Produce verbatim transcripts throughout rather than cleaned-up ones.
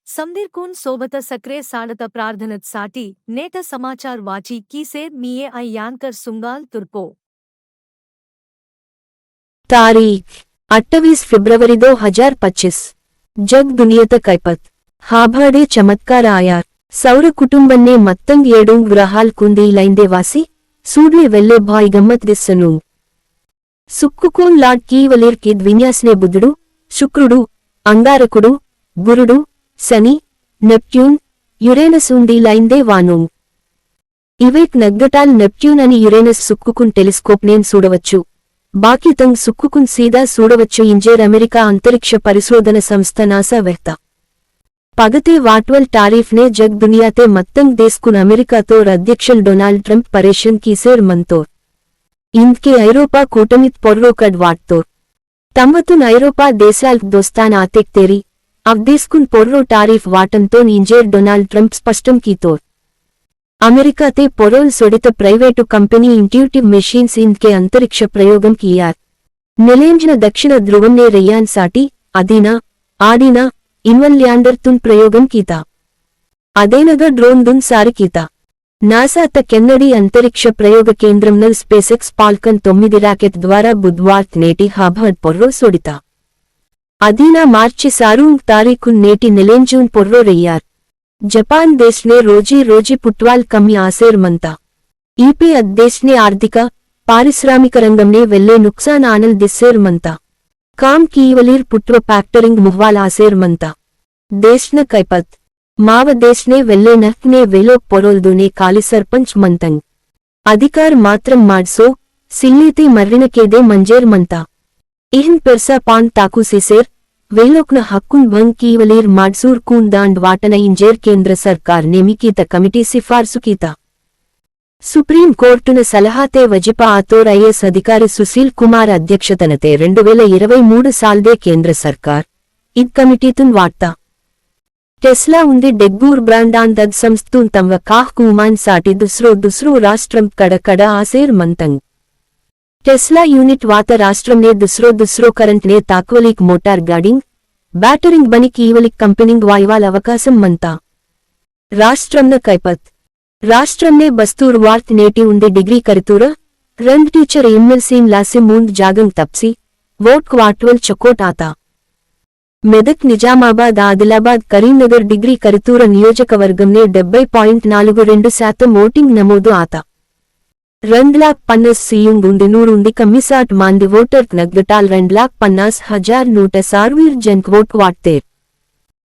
समदिरकुन सोबत सक्रे साड़त प्रार्थनत साटी, नेट समाचार वाची कीसेर मीये अयानकर सुंगाल तुर्पो। तारीख अट्ठावीस फरवरी दो हजार पच्चीस। जग दुनियत कैपत। हाभाडे चमत्कार आयार। सौर कुटुंबन्ने मत्तंग येडुंग ग्रहाल कुंदी लैंदे वासी, सूडले वेल्ले भाई गम्मत दिस्सनु। सुक्कुकुन लाड कीवलिर किद विन्यासने बुधुडु, शुक्रुडु, अंगारकुडु, गुरुडु, सनी, नेप्ट्यून, युरेनस उंदी लैंदे वानुंग। इवेक नग्गटाल नेप्ट्यून अनि युरेनस सुक्कुकुन टेलीस्कोप नेन सूडवच्चु। बाकी तंग सुक्कुकुन सीधा सूडवच्चु इंजेर अमेरिका अंतरिक्ष परिशोधन संस्था नासा वेहता। पगते वाटवल टारिफ ने जग दुनियाते मत्तंग देशकुन अमेरिका तोर अध्यक्षल डोनाल्ड ट्रंप परेशन कीसेर मंतोर। इंदके ऐरोपा कूटमित पोर्रो कड वाटतोर। तम्मतुन ऐरोपा देशाल दोस्तान आतेक तेरी, अव देशकुन पोर्रो टारिफ वाटंतोन इंजेर डोनाल्ड ट्रंप स्पष्टम कीतोर। अमेरिका ते पोरोल सोडित प्राइवेट कंपनी इंट्यूटिव मशीन्स इंदके अंतरिक्ष प्रयोगम कियार। निलेंजन दक्षिण ध्रुवम ने रैयान साटी, अदीना, आडीना, इन्वन ल्याण्डर तुन प्रयोगम कीता। अदेनग ड्रोन दुन सार कीता। नासा त केन्नडी अंतरिक्ष प्रयोग केंद्रम नल स्पेसएक्स फाल्कन तोम्मिदि राकेट द्वारा बुधवार्त नेटी हाभाड पोर्रो सोडिता। अदीना मार्च सारूंग तारीखुन नेटी निलेंजून पोर्रो रैयार। जपान देश ने रोजी रोजी पुटवाल कमी आसेर मंता। ईपे अद देश ने आर्थिक, पारिश्रामिक रंगम ने वेल्ले नुकसान आनल दिसेर मंता। काम कीवलीर पुटव factoring मुहवाल आसेर मंता। देश न कैपत। माव देश ने वेल्ले नहक ने वेलो पोरोल दुने काली सरपंच मंतंग। अधिकार मात्रम माडसो, सिल्लीती मर्रिन केदे मंजेर मंता। इहन पेरसा पान ताकू सिसेर, वेलोकन हक्कुन भंग कीवलीर माडसूर कून दांड वाटन इंजेर केंद्र सरकार नेमिकीत कमिटी सिफारसु कीता। सुप्रीम कोर्टुन सलहाते वजिपा आतोर आईएएस अधिकारी सुशील कुमार अध्यक्षतनते रेंडु वेल इरवै मूडु सालदे केंद्र सरकार इद कमिटीतुन वाटता। टेस्ला उंदी डेग्गूर ब्रांडान दग संस्थून तंव काह कूमान साटी दुसरो दुसरो राष्ट्रम कड़ कड़ आसेर मंतंग। टेस्ला यूनिट वात राष्ट्रम ने दुसरो दुसरो करंट ने ताकवलिक मोटार गाडिंग, बैटरिंग बनिक ईवलिक कंपनिंग वायवाल अवकाशम मंता। राष्ट्रम न कैपत। राष्ट्रम ने बस्तूर वार्त नेटी उंदी डिग्री करितूर, रंड टीचर इम्मल सीन लासी मूंद जागंग तपसी, वोट क्वाटवल चकोट आता। मेदक निजामाबाद आदिलाबाद करीमनगर डिग्री करितूर नियोजकवर्गम ने डेब्बै point नालुगु रेंडु शातम वोटिंग नमोदु आता। रंड लाख पन्नास सीयुंग उंदी नूर उंदी कम्मिसाट मांदी वोटर नग्गटाल रंड लाख पन्नास हजार नूट सारवीर जनक वोट वाटतेर।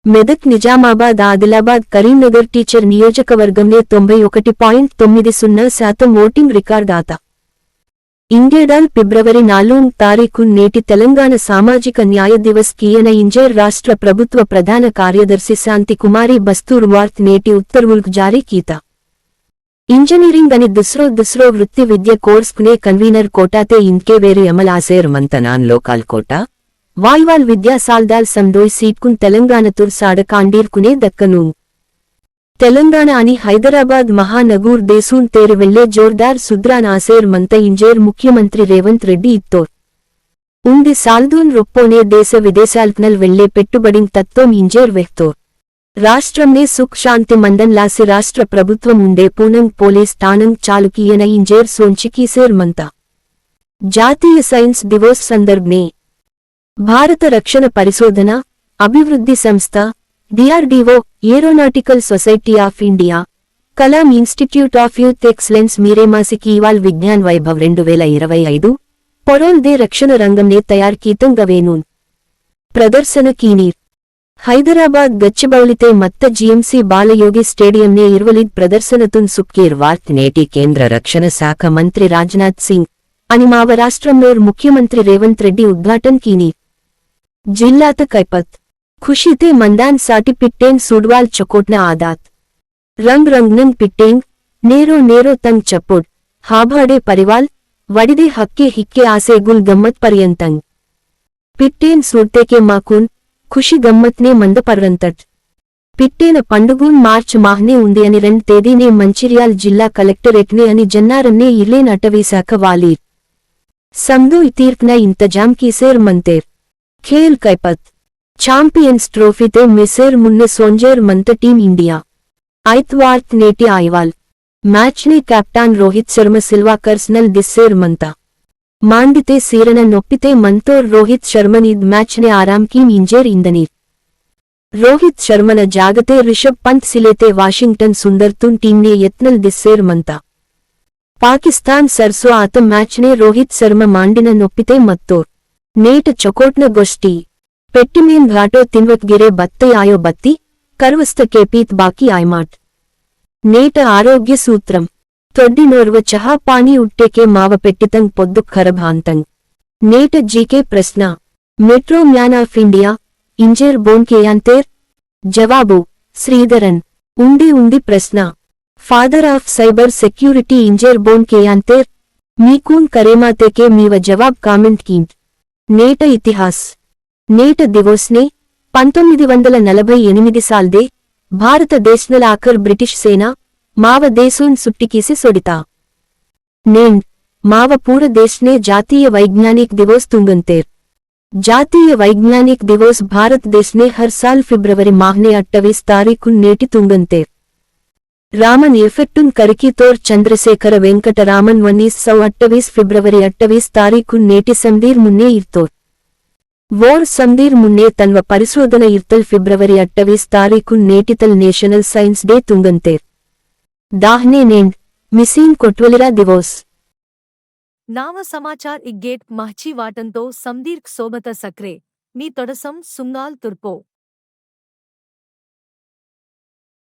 मेदक निजामाबाद आदिलाबाद करीमनगर टीचर नियोजकवर्गम ने तोंभै ओकटि point तोम्मिदि सुन्ना शातम वोटिंग रिकार्ड आता। इंगेडाल फिब्रवरी नालुंग तारीखुन नेटी तेलंगाण सामाजिक न्याय दिवस कियन इंजेर राष्ट्र प्रभुत्व प्रधान कार्यदर्शी शांति कुमारी बस्तूर वार्त नेटी उत्तर्वुल्क जारी कीता। इंजीनियरिंग अनि दुसरो दुसरो वृत्ति विद्या कोर्स कुने कन्वीनर कोटा ते इंके वेरी अमल आसेर मंतनान लोकाल कोटा, वाईवाल विद्या सालदाल संदोई सीट कुन तेलंगाण तुर साड़ कांडीर कुने दक्कनु। तेलंगाण अनि हैदराबाद महानगूर देसून तेरे वेल्ले जोरदार सुद्रान आसेर मंत इंजेर मुख्यमंत्री रेवंत रेड्डी इत्तोर। उंदी सालदून रुप्पोने देश विदेशाल्कनल वेल्ले पेट्टुबडिंग तत्तोम इंजेर वेहतोर। राष्ट्रम ने सुख शांति मंदन लासी राष्ट्र प्रभुत्वम उंडे पूनंग पोलीस ठाणंग चालुकीयन इंजेर सोंचिकीसेर मंता। जातीय साइंस दिवस संदर्भ ने भारत रक्षण परिशोधना अभिवृद्धि संस्था, DRDO, aeronautical society of India, Kalam institute of youth excellence मीरेमासी कीवाल विज्ञान वैभव रेंडु वेला इरवै ऐदु, पोरोल दे रक्षण रंगम ने तयार कीतंग वेनून प्रदर्शन कीनीर। हैदराबाद गच्चिबौलिते मत्त जीएमसी बालयोगी स्टेडियम ने इरवलिद प्रदर्शनतुन सुक्कीर वार्त नेटी केंद्र रक्षण शाख मंत्री राजनाथ सिंह अनि माव राष्ट्रमनोर मुख्यमंत्री रेवंत रेड्डी उद्घाटन कीनी। जिल्लात कैपत। खुशीते मंदान साटी पिट्टेन सुडवाल चकोटना आदात। रंग रंगनंग पिट्टेंग, नेरो नेरो तंग चप्पुड, हाभाडे परिवाल, वडिदे हक्के हिक्के आसे गुल गम्मत पर्यंतंग। पिट्टेन सूरते के माकुन, खुशी गम्मत ने मंद पर्रंतट। पिट्टेन पंडुगुन मार्च माहने उंदे अनि रंड तेदीने मंचिरियाल जिल्ला कलेक्टरेटने अनि जन्नारन्ने इलेन अटवी शाख वालीर। समदो इतीर्कना इंतजाम कीसेर मंतेर। खेल कैपत। Champions Trophy ते मिसेर मुन्ने सोंजेर मंत team India। आइतवार्त नेटी आइवाल। Match ने captain रोहित शर्मा सिल्वा कर्सनल दिस्सेर मंता। मांडिते सीरन नोप्पिते मंतोर रोहित शर्मन इद match ने आराम कीम इंजेर इंदनीर। रोहित शर्मन जागते ऋषभ पंत सिलेते वाशिंगटन सुंदर तुन team ने यत्नल दिस्सेर मंता। पाकिस्तान सरसो आत match ने रोहित शर्मा मांडिन नोप्पिते मत्तोर। नेट चकोटन गोष्टी। पेट्टिमेन घाटो तिनवत गिरे बत्ते आयो बत्ती, करवस्त केपीत बाकी आयमाट। नेट आरोग्य सूत्रम। तोड्डी नोर्व चहा पानी उट्टे के माव पेट्टितंग पोद्दुक खरब हांतंग। नेट G K प्रश्न। Metro Man of India इंजेर बोन के यांतेर? जवाबु, श्रीधरन। उंडी उंडी प्रश्न। Father of cyber security इंजेर बोन के यांतेर? मी कून करेमा ते के मीव जवाब comment कींट। नेट इतिहास। नेट दिवोस ने पंतोम्मिदि वंदल नलभई एनिमिदि साल दे भारत देशनल आकर ब्रिटिश सेना माव देशोन सुट्टिकीसी सोडिता। नेंड माव पूर देश ने जातीय वैज्ञानिक दिवोस तुंगंतेर। जातीय वैज्ञानिक दिवोस भारत देश ने हर साल फिब्रवरी माह ने अट्ठावीस तारीख नेटी तुंगंतेर। रामन effect उन करकी तोर चंद्रशेखर वेंकट रामन उन्नीस सौ अट्ठावीस फिब्रवरी अट्ठावीस तारीख नेटी समदीर मुन्ने इर्तोर। वोर समदीर मुन्ने तन्व परिशोधन इर्तल फिब्रवरी अट्ठावीस तारीख नेटितल National Science Day तुंगंतेर। दाहने नेंड machine कोट्वलिरा दिवोस। नाव समाचार इग्गेट महची वाटंतो समदीर्क सोबत सक्रे, मी तोडसम सुंगाल तुर्पो।